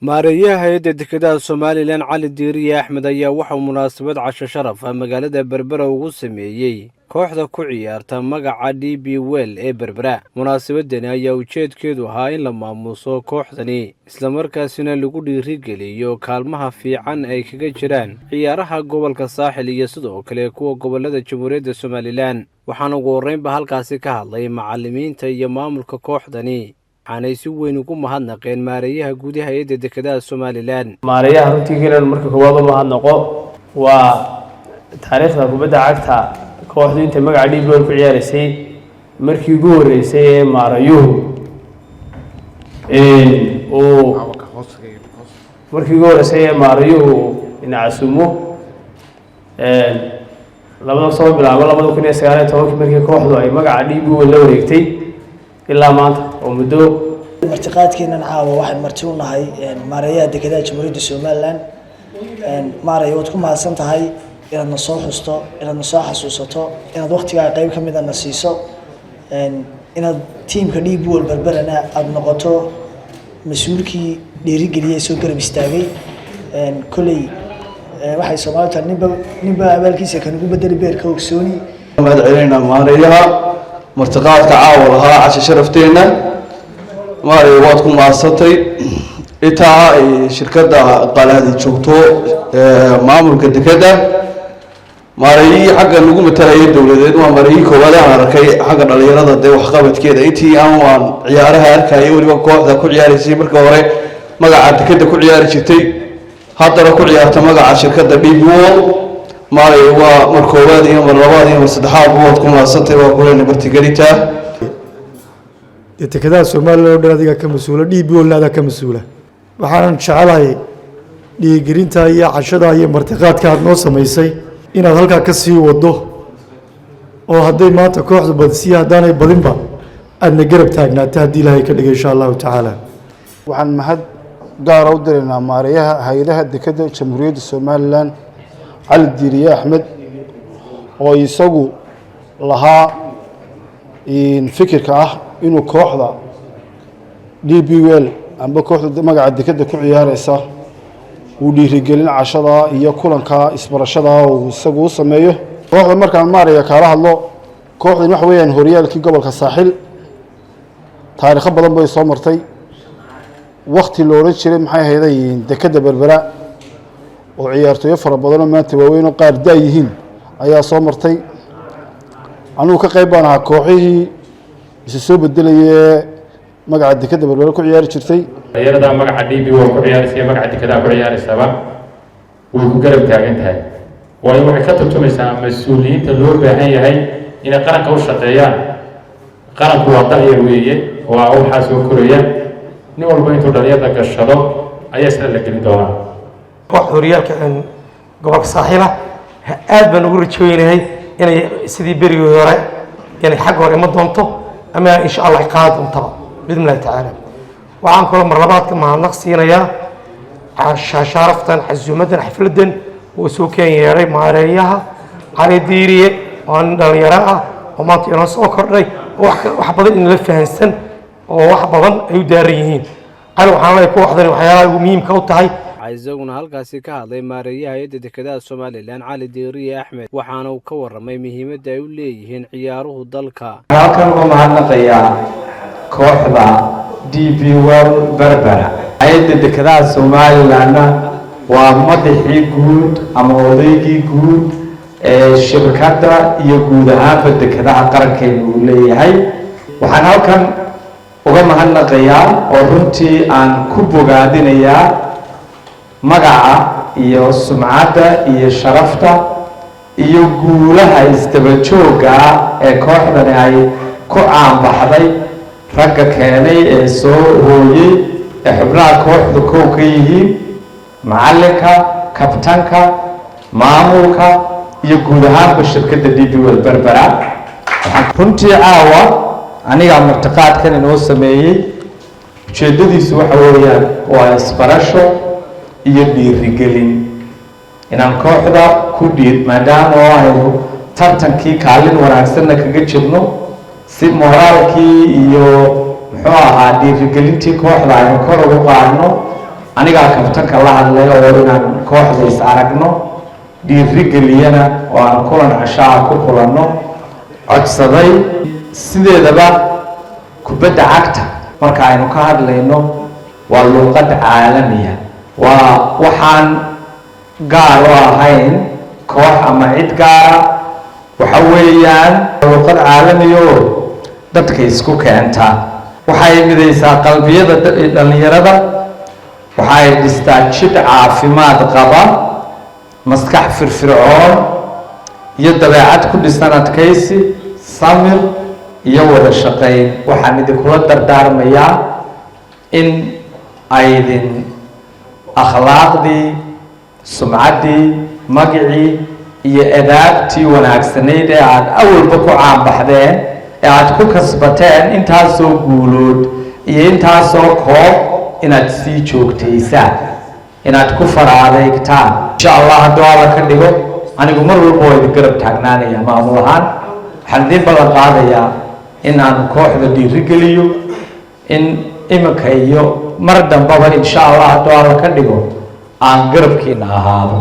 Maareeyaha hay-adda dekedaha Somaliland, Cali Diiriye Axmed, ayaa waxauu munaasabad casho sharaf ah magaalada Berbera ugu sameeyey kooxda ku ciyaarta magaca DP World ee Berbera. Munaasabadani ayaa ujeedkeedu ahaa in la maamuuso kooxdani, islamarkaasina lagu dhiirigeliyo kaalmaha fiican ay kaga jiraan ciyaaraha gobolka Saaxil iyo sidoo kale kuwa gobolada Jamhuuriyadda Somaliland. Waxaana ugu horreynba halkaasi ka hadlay macalimiinta iyo maamulka kooxdani, waxaanay si weyn ugu mahadnaqeen maareeyaha guud ee hay-adda dekedaha Somaliland. Maareeyaha runtii kenan marka koowaad u mahadnaqo. Waa taariikhda kubadda cagta kooxdu intay magaca DP World ku ciyaaraysay markii ugu horreysay ee maarayuhu uu markii ugu horreysay ee maarayuhu inacasumo labada soo bilaabo 2019-kii, markii kooxdu ay magaca DP World la wareegtay ilaa maanta oo muddo. Martiqaadkeenan caawa waxaan marti u nahay maareeyaha dekedaha Jamhuuriyadda Somaliland. Maaraya, waad ku mahadsan tahay inaad na soo xusto, inaad na soo xasuusato, inaad waktigaa qeyb ka mida na siiso, inaad tiimka DP World Berberana aada noqoto mas-uulkii dhiirigeliyay, soo garab istaagay. Kolley waxay Soomaalidu tahay ninba ninba abaalkiisa kanugu bedeli beerka ogsooni. Mahad celinaynaa maareeyaha martiqaadka caawa lahaa casho sharafteenna. Maarey, waad ku mahadsantay. Intaa ay shirkadda qalaadi joogto maamulka dekedda, maareeyihii xagga nagu matalaya dowladeed waa maareeyihii koowaad aan arkay xagga dhalinyarada dee waxqabadkeeda. Intii aan waan ciyaaraha arkayay, weliba kooxda ku ciyaaraysay marka hore magaca dekedda ku ciyaari jirtay, haddana ku ciyaarta magaca shirkadda DP World. Maarey, waa mar koowaad iyo mar labaad iyo mar saddexaad waad ku mahadsantay, waa kulena martigelinta. Dee dekedaha Somaliland oo dhan adigaa ka mas-uula, DP World-na adaa ka mas-uula. Waxaanan jecelahay dhiirigelinta iyo cashada iyo martiqaadka aad noo samaysay inaad halkaa ka sii wado, oo hadday maanta kooxdu badisiya, haddaanay badinba, aadna garab taagnaato haddii Ilaahay ka dhigay, insha Allahu tacaala. Waxaan mahad gaara u diraynaa maareeyaha hay-adaha dekedda Jamhuuriyadda Somaliland, Cali Diiriye Axmed, oo isagu lahaa fikirka ah inuu kooxda DP World amba kooxda magaca dekedda ku ciyaareysa uu dhiirigelin cashadaa iyo kulankaa isbarashadaa uu isagu u sameeyo kooxda. Markaan maaraya kaala hadlo kooxdan, waxa weeyaan horyaalkii gobolka Saaxil taariikho badan bay soo martay. Wakti la odhan jiray, maxay ahayday, dekedda Berbera, oo ciyaartooyo fara badan oo maanta waaweyn oo qaar da yihiin ayaa soo martay. Anugu ka qayb baan ahaa kooxihii isu soo bedelayee magaca dekedda Berbera ku ciyaari jirtay. Dhalinyarada magaca DP World ku ciyaaraysa iyo magaca dekedaha ku ciyaaraysaba way ku garab taagan tahay, waayo waxay ka turjumaysaa mas-uuliyiinta loo baahan yahay inay qaranka u shaqeeyaan. Qaranku waa da'yar weeye, waa waxaa soo koraya. Nin walba intuu dhalinyarada gashado ayaa isna la gelin doonaa. Kooxda horyaalka gobolka Saaxiila aad baan ugu rajooynahay inay sidii berigii hore inay xagga hore ima doonto ama insha Allah ay qaadi doontaba, biidni Illahi tacaala. Waxaan kaloo mar labaadka mahadnaq siinayaa sharaftan, casuumadan, xafladan uu soo keen yeedhay maareeyaha Cali Diiriye, oo nin dhalinyaro ah oo maanta inoo soo kordhay oo wax badan inala fahansan oo wax badan ay u daaran yihiin. Cali, waxaan leeyahay kooxdani waxyaalaha ugu muhiimka u tahay. Waxaa isaguna halkaasi ka hadlay maareeyaha hay-adda dekedaha Somaliland, Cali Diiriye Axmed, waxaana uu ka warramay muhiimadda ay u leeyihiin ciyaaruhu dalka. Waxaan halkan uga mahadnaqayaa kooxda DP World Berbera. Hay-adda dekedaha Somalilandna waa madaxii guud ama odaygii guud ee shirkadda iyo guud ahaanba dekedaha qarankeenu uu leeyahay. Waxaan halkan uga mahadnaqayaa oo runtii aan ku bogaadinayaa magaca iyo sumcadda iyo sharafta iyo guulaha isdaba joogga ah ee kooxdani ay ku caanbaxday, ragga keenay ee soo hooyey ee xubnaha kooxda kow ka yihiin macallinka, kabtanka, maamulka iyo guud ahaanba shirkadda DP World Berbera. Runtii caawa anigaa martiqaadkan inoo sameeyey. Ujeeddadiisu waxa weeyaan waa isbarasho iyo dhiirigelin inaan kooxda ku dhiir, maadaama oo aynu tartankii kaalin wanaagsanna kaga jirno, si moraalkii iyo muxuu ahaa dhiirigelintii kooxda aynu kor ugu qaadno. Anigaa kabtanka la hadlay oo inaan kooxda is aragno, dhiirigeliyana oo aan kulan cashaa ku kulanno codsaday. Sideedaba kubadda cagta marka aynu ka hadlayno waa luuqad caalamiya, waa waxaan gaar u ahayn koox ama cid gaara. Waxa weeyaan luuqad caalamiya oo dadka isku keenta. Waxay midaysaa qalbiyada dhallinyarada, waxay dhistaa jidh caafimaad qaba, maskax firfircoon iyo dabeecad ku dhisan adkaysi, samir iyo wada shaqayn. Waxaan idinkula dardaarmayaa in aydin akhlaaqdii, sumcaddii, magicii iyo adaabtii wanaagsanayd ee aada awalba ku caanbaxdeen, ee aada ku kasbateen intaasoo guulood iyo intaasoo koob, inaad sii joogtaysaan, inaad ku faraadeygtaan, insha Allah. Hadduu Alla ka dhigo, anigu mar walba waa idin garab taagnaanaya. Maamul ahaan waxaan idiin ballan qaadayaa in aan kooxda dhiirigeliyo, in iminka iyo mar dambaba, insha Allah, hadduu Alla ka dhigo, aan garabkiina ahaado.